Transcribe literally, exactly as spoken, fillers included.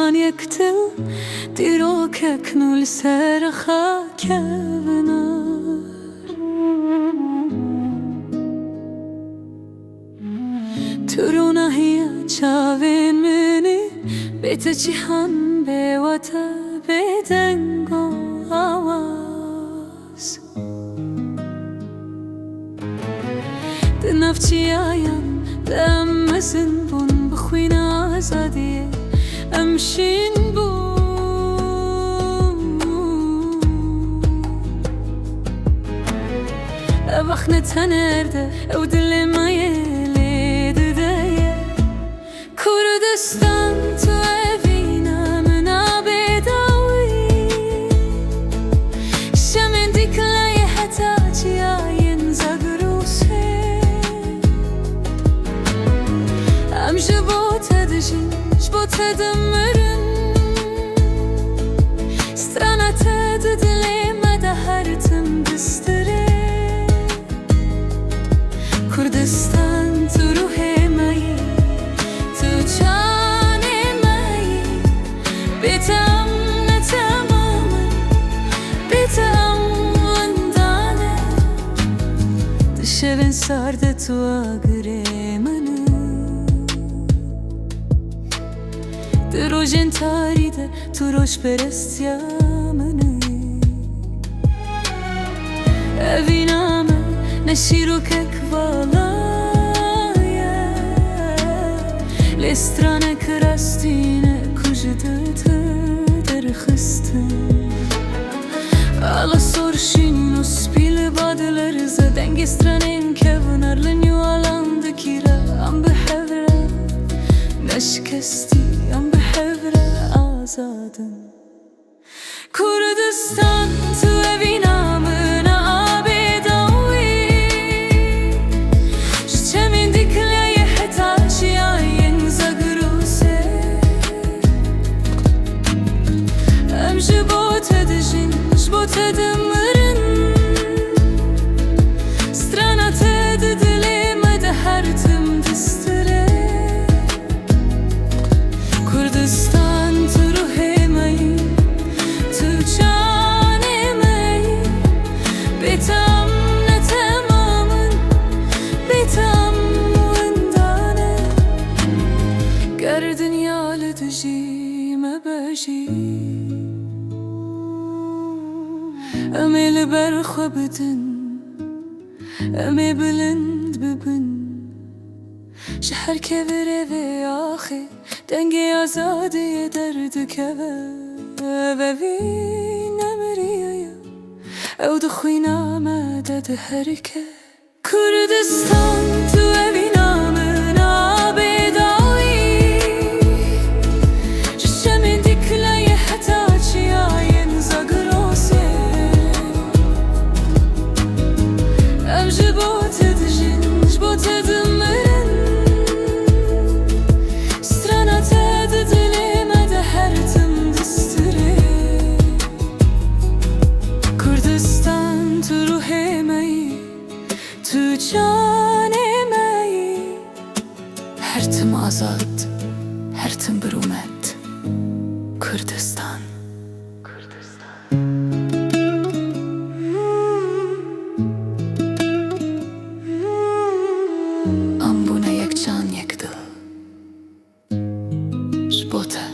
An yek dil, dîrokek nû li ser xakevnar. Tu ronahiya çavên min î, bê te cîhan bê wate, bê deng û awaz. Di nav çiyayan de em mezin bûn, bi xwîna azadiyê em şîn bûn. Ev ax ne tenê erd e, ew dilê me ye, lê dide ye. Kurdistan, tu evîna min a bêdawî. Şemên Dîkleyê heta çiyayên Zagrosê. Em ji bo te dijîn, ji bo te dimirin. Strana te di dilê me de her tim distirê. Kurdistan, tu ruhê me yî, tu canê me yî. Bê te em ne temam in, bê te em winda ne. Di şevên sar de tu agirê min î. Di rojên tarî de tu rojperestiya min î. Evîna me ne şîrokek vala ye, lê stranek rastî ne ku ji dil te derxistin. Ala sor şîn û spî li ba dilerze, dengê stranên kevnar li nîwalan dikîre. Em bi hev re neşikestî, em bi hev re azad in. Kurdistan, tu evîna min a bêdawî. Ji çemên Dîkleyê heta çiyayên Zagrosê. Em ji bo te dijîn, ji bo te dimirin. Strana te di dilê me de her tim distirê. Kurdistan, tu ruhê me yî, tu canê me yî. Bê te em ne temam in, bê te em winda ne. Ger dinya li dijî me be jî, em ê li ber xwe bidin, em ê bilind bibin. Ji her kevirê vê axê dengê azadiyê derdikeve. Ev evîn nemiriye ye, ew di xwîna me de diherike. Kurdistan, tu evîna min a bêdawî. Ji çemên Dîkleyê heta çiyayên Zagrosê. Em ji bo te dijîn, ji bo te dimirin. Strana te di dilê me de her tim distirê. Kurdistan, tu ruhê me yî, tu canê me yî. Her tim azad, her tim bi rûmet. Kurdistan. Em bûne yek can, yek dil. Ji bo te.